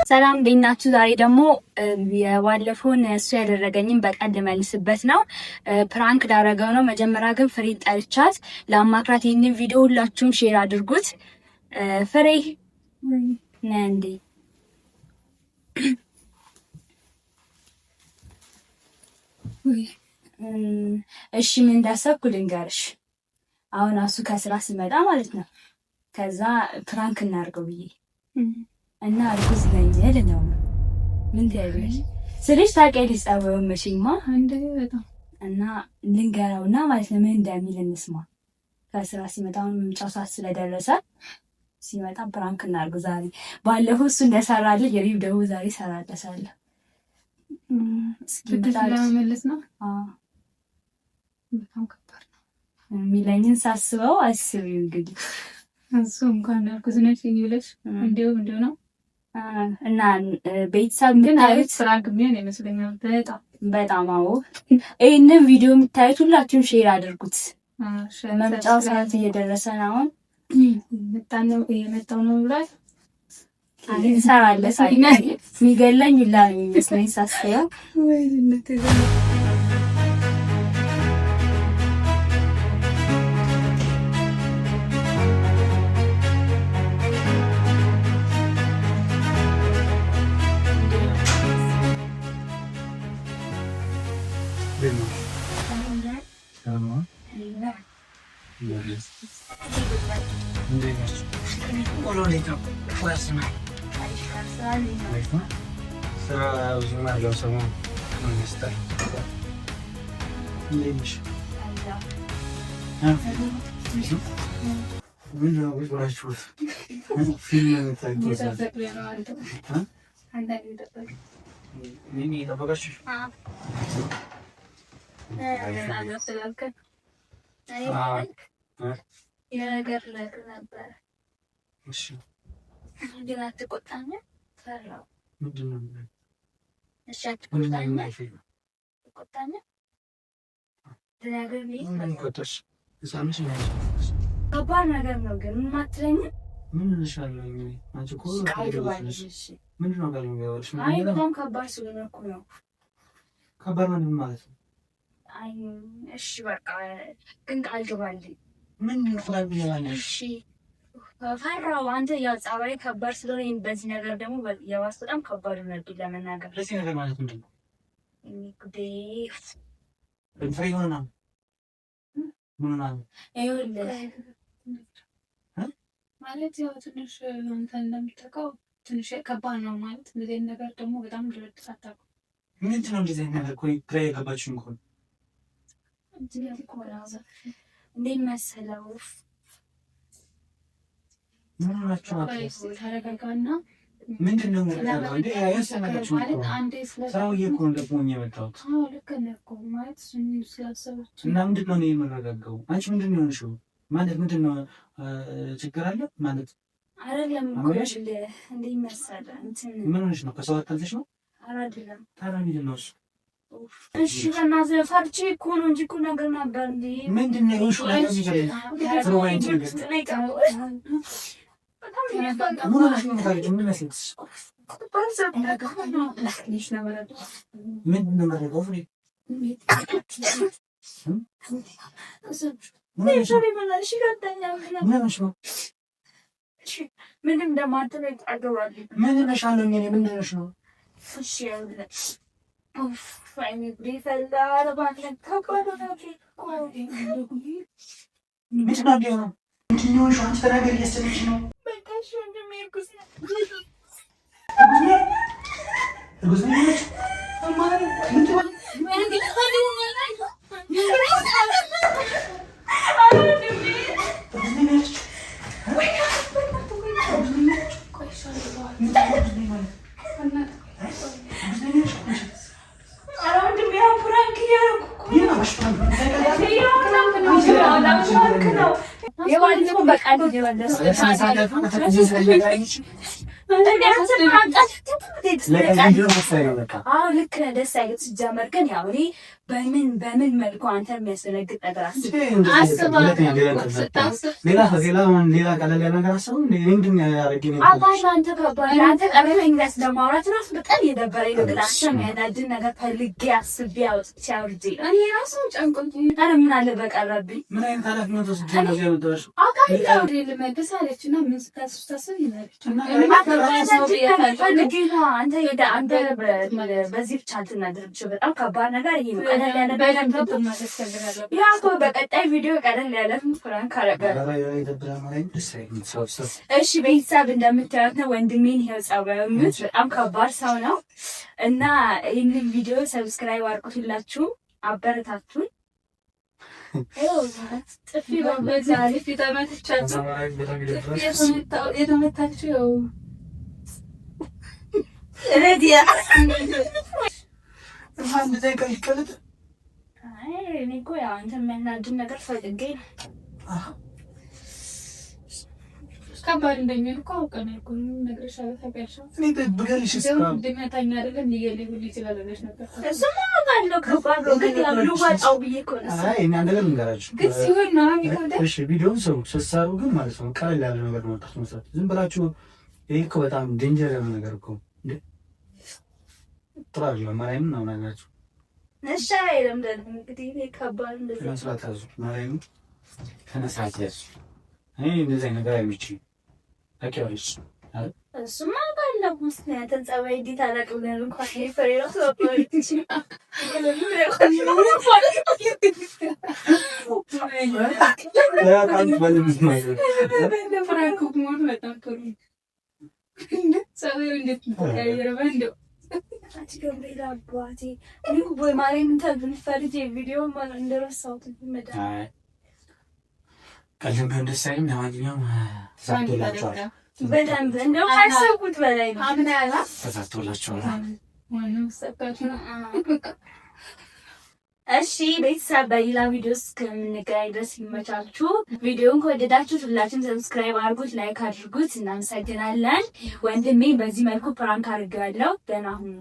ሰላም እንዴት ናችሁ? ዛሬ ደግሞ የባለፈውን እሱ ያደረገኝን በቀል ልመልስበት ነው። Prank ላረገው ነው። መጀመሪያ ግን ፍሬን ጠርቻት ለአማክራት። ይህንን ቪዲዮ ሁላችሁም share አድርጉት። ፍሬ ነይ እንዴ። እሺ ምን እንዳሰብኩ ልንገርሽ። አሁን እሱ ከስራ ሲመጣ ማለት ነው ከዛ prank እናድርገው ብዬ እና እርጉዝ ነኝ ልለው ነው። ምን ትያለሽ ስልሽ ታውቂያለሽ ጸባዩን መቼማ እና ልንገረውና ማለት ነው ምን እንደሚል እንስማ። ከስራ ሲመጣ አሁን መምጫው ሰዓት ስለደረሰ ሲመጣ prank እናድርገው ዛሬ። ባለፈው እሱ እንደሰራልኝ እኔም ደግሞ ዛሬ እሰራለታለሁ። ለመመለስ ነው። በጣም ከባድ ነው የሚለኝን ሳስበው አስቢው እንግዲህ እሱ እንኳን እርጉዝ ነሽ ብለሽ እንዲሁ እንዲሁ ነው እና ቤተሰብ የምታዩት prank የሚሆን ይመስለኛል። በጣም በጣም አዎ። ይህንን ቪዲዮ የምታዩት ሁላችሁም share አድርጉት። መምጫው ሰዓት እየደረሰ ነው። አሁን እየመጣው ነው ብሏል። እንሰራለን። የሚገለኝ ሁላ ነው የሚመስለኝ ሳስበው። ስራ ብዙም አለው ሰሞኑን ይመስላል። እንዴት ነሽ? ምንድን ነው ቁጭ ብላችሁት ፊልም የምታዩት? እኔን እየጠበቃችሁ የነገር ነገር ነበረ። ግን አትቆጣኝም? ፈራሁ። ምንድን ነው? እሺ አትቆጣኝም? አትቆጣኝም? ከባድ ነገር ነው ግን ምን አትለኝም? ምን እልሻለሁ? አንቺ እኮ ምንድን ነው ቃል የሚገባልሽ? አይ በጣም ከባድ ስለሆነ እኮ ነው። ከባድ ምን ማለት ነው? አይ እሺ በቃ ግን ቃል ግባልኝ። ምን ቃል ግባልኝ? እሺ ፈራው። አንተ ያው ጸባይ ከባድ ስለሆነ በዚህ ነገር ደግሞ የባስ በጣም ከባድ ሆነብኝ ለመናገር። በዚህ ነገር ማለት ምንድን ነው? ጉዴ ፍሬ ሆነና ምን ሆና ነው? ይኸውልህ ማለት ያው ትንሽ አንተ እንደምታውቀው ትንሽ ከባድ ነው ማለት እንደዚህ አይነት ነገር ደግሞ በጣም ድርድር አታውቅም። ምንድን ነው እንደዚህ አይነት ነገር እኮ ግራ የገባችኝ እኮ ነው። እንዴት መሰለው ምን ሆናችሁ ነው? ተረጋጋና ምንድን ነው እንዴ? ያሰናችሁ ስራው እኮ ነው ደግሞ የመጣሁት። አዎ ልክ ነህ እኮ ማለት እሱን ስላሰበች እና ምንድን ነው እኔ የምረጋጋው? አንቺ ምንድን ነው የሆንሽው? ማለት ምንድን ነው ችግር አለ ማለት አይደለም እኮ እንዴት መሰለህ እንትን ምን ሆነሽ ነው? ከሰው አጣልተሽ ነው? ኧረ አይደለም። ታዲያ ምንድን ነው እሱ? እሺ በእናትህ ፈርቼ እኮ ነው እንጂ እኮ ነገር ነበር እንዴ። ምንድን ነው የሆንሽው? ነገር ምን ሆነሽ ነው የምታለቅሺው? ምን መሰለሽ ምንድን ነው የማደርገው? ፍሬ ምን ሆነሽ ነው? ምንም እንደማትለኝ አገባለሁ። ምን ሆነሻል? እኔ ምን ሆነሽ ነው? እሺ ምንድን ነው እንዲሆነው? ምንድን ነው የሆንሽው? አንቺ ተናገሪ፣ እያሰመች ነው። እርጉዝ ነኝ። ልክ ነህ። ደስ አይልም ሲጀመር። ግን ያው እኔ በምን በምን መልኩ አንተ የሚያስደነግጥ ነገር ሌላ ቀለል ያለ ነገር አስበው። አባይ አንተ ከባድ አንተ ቀረበኝ ለማውራት እራሱ በጣም የደበረኝ ነው። ግን አንተ የሚያናድድ ነገር ፈልጌ አስቤ አውጥቼ አውርጄ እኔ ራሱ ጨንቆኝ። ኧረ ምን አለ በቀረብኝ። ምን አይነት ኃላፊነት ወስጄ ነው ያመጣሁሽ? አውቃለሁ ልመልስ አለች እና ምን ስታስብ ይላለች ፈልጌ ነው። አንተ አንተ በዚህ ብቻ አልትናደርም። በጣም ከባድ ነገር ይሄ ነው። ቀለል ያለ ያ እኮ በቀጣይ ቪዲዮ ቀለል ያለ prank አደርጋለሁ። እሺ ቤተሰብ እንደምታዩት ነው ወንድሜን ይኸው ጸባዩ በጣም ከባድ ሰው ነው እና ይህንን ቪዲዮ subscribe አድርጉት፣ ሁላችሁም አበረታቱን። ጥፊ የተመታችው ረዲያ እኔ እኮ ያው አንተ የሚያናድድ ነገር ፈልጌ ነው። ከባድ እንደሚሆን እኮ አውቀናል እኮ እነግርሻለሁ። ታውቂያለሽ እንደሚመታኝ አይደለም ሊገለኝ ሁሉ ይችላል ብለሽ ነበር። እሱማ አውቃለሁ ከባድ ነው፣ ግን ያው ልዋጣው ብዬ እኮ ነው። አይ እኔ አንድ ነገር ልንገራችሁ ግን ሲሆን ነው የሚከብደው። እሺ ቪዲዮውን ስሩ፣ ስትሰሩ ግን ማለት ነው ቀለል ያለ ነገር ነው መስራት። ዝም ብላችሁ ይሄ እኮ በጣም danger ያለ ነገር እኮ እንዴ ጥሩ አይደለም። ማርያምን ነው የምነግራችሁ። እሺ አይልም ደግሞ እንግዲህ እኔ ከባድ እንደዚህ ስነ ስርዓት ያዙ። ማርያምን ስነ ስርዓት ያዙ። እኔ እንደዚህ ነገር አይመችኝም። ታውቂዋለሽ አይደል? እሱማ አውቃለሁ። ምክንያቱም ጸባይ እንዴት አላውቅም ብለን እንኳን ይሄ ፍሬ እራሱ ጸባዩ እንዴት ተቀያየረ? በእንደው አንቺ ገብርኤል አባቴ እኔ ወይ ማርያምን ተብንፈርጅ ቪዲዮ ማለት እንደረሳሁት መድኃኒዓለም ቀልድም ቢሆን ደስ አይልም። ለማንኛውም ተሳክቶላችኋል። በደንብ እንደው ካሰብኩት በላይ ነው። ተሳክቶላችኋል። እሺ ቤተሰብ በሌላ ቪዲዮ እስከምንገናኝ ድረስ ይመቻችሁ። ቪዲዮውን ከወደዳችሁት ሁላችሁም subscribe አድርጉት፣ like አድርጉት። እናመሰግናለን። ወንድሜ በዚህ መልኩ prank አድርጌዋለሁ። ደህና ሁኑ።